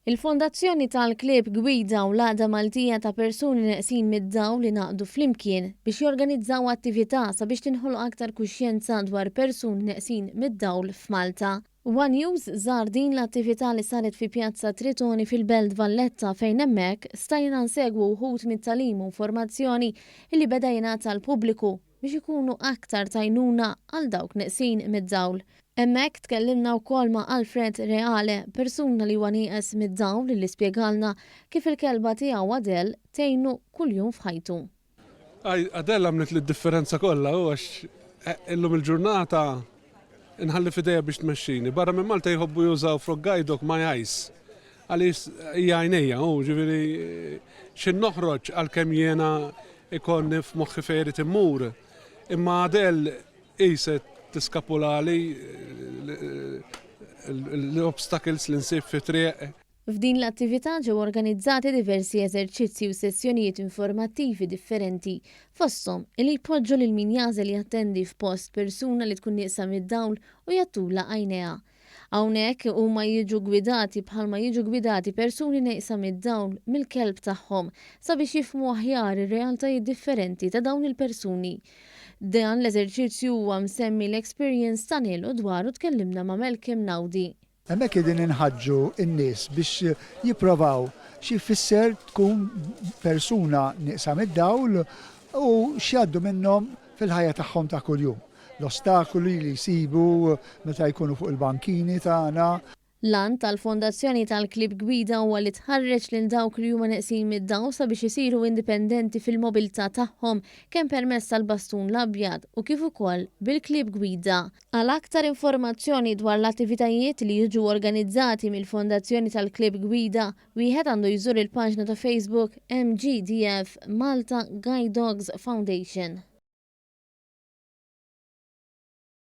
Il-Fondazzjoni tal-Klieb Gwida u l-Għaqda Maltija ta' Persuni Neqsin mid-Dawl ingħaqdu flimkien biex jorganizzaw attività sabiex tinħoloq aktar kuxjenza dwar persuni neqsin mid-dawl f'Malta. One News żar din l-attività li saret fi Pjazza Tritoni fil-Belt Valletta fejn hemmhekk stajna nsegwu wħud mit-tagħlim u informazzjoni li beda jingħata l-pubbliku biex ikunu aktar t'għajnuna għal dawk neqsin mid-dawl. Hemmhekk tkellimna wkoll ma' Alfred Reale, persuna li huwa nieqes mid-dawl li spjegalna kif il-kelba tiegħu Adele tgħinu kuljum f'ħajtu. Adele għamlitli d-differenza kollha u għax illum il-ġurnata Inħalli f'idejha biex tmexxini. Barra minn Malta jħobbu jużaw flok guide dog my eyes. Għaliex hija għajnejja, u ġifieri x'in noħroġ għalkemm jiena ikonni f'moħħi fejn irid immur. Imma Adele hi se tiskapulali l-obstacles li nsib fit-triq. F'din l-attività ġew organizzati diversi eżerċizzji u sessjonijiet informattivi differenti, fosthom li jpoġġu lil min jagħżel jattendi f'post persuna li tkun nieqsa mid-dawl u jgħattulha għajnejha. Hawnhekk huma jiġu ggwidati bħalma jiġu ggwidati persuni neqsa mid-dawl mill-kelb tagħhom sabiex jifhmu aħjar ir-realtajiet differenti ta' dawn il-persuni. Dan l-eżerċizzju huwa msemmi l-Experience Tunnel u dwaru tkellimna ma' Malcolm Naudi. Hemmhekk qegħdin inħaġġu n-nies biex jipprovaw xi jfisser tkun persuna nieqsa mid-dawl u x'jgħaddu minnhom fil-ħajja tagħhom ta' kuljum. L-ostakoli li jsibu meta jkunu fuq il-bankini tagħna. L-għan tal-Fondazzjoni tal-Klieb Gwida huwa li tħarreġ lil dawk li huma neqsin mid-dawl sabiex isiru indipendenti fil-mobilità tagħhom kemm permezz tal-bastun l-abjad u kif ukoll bil-klieb gwida. Għal aktar informazzjoni dwar l-attivitajiet li jiġu organizzati mill-Fondazzjoni tal-Klieb Gwida, wieħed għandu jżur il-paġna ta' Facebook MGDF, Malta Guide Dogs Foundation.